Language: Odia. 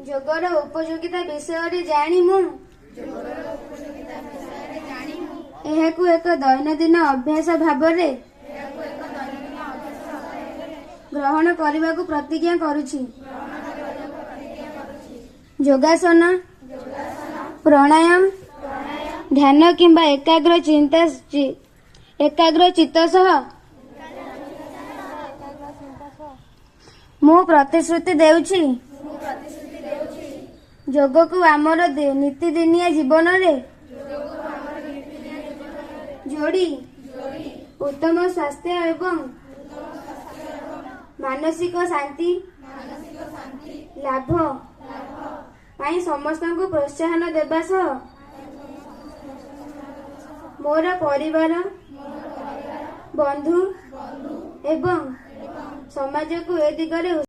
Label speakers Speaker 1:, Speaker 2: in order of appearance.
Speaker 1: ଯୋଗର ଉପଯୋଗିତା ବିଷୟରେ ଜାଣି ମୁଁ ଏହାକୁ ଏକ ଦୈନନ୍ଦିନ ଅଭ୍ୟାସ ଭାବରେ ଗ୍ରହଣ କରିବାକୁ ପ୍ରତିଜ୍ଞା କରୁଛି। ଯୋଗାସନ, ପ୍ରାଣାୟାମ, ଧ୍ୟାନ କିମ୍ବା ଏକାଗ୍ର ଚିତ୍ତ ସହ ମୁଁ ପ୍ରତିଶ୍ରୁତି ଦେଉଛି, ଯୋଗକୁ ଆମର ନିତିଦିନିଆ ଜୀବନରେ ଯୋଡ଼ି ଉତ୍ତମ ସ୍ୱାସ୍ଥ୍ୟ ଏବଂ ମାନସିକ ଶାନ୍ତି ଲାଭ ପାଇଁ ସମସ୍ତଙ୍କୁ ପ୍ରୋତ୍ସାହନ ଦେବା ସହ ମୋର ପରିବାର, ବନ୍ଧୁ ଏବଂ ସମାଜକୁ ଏ ଦିଗରେ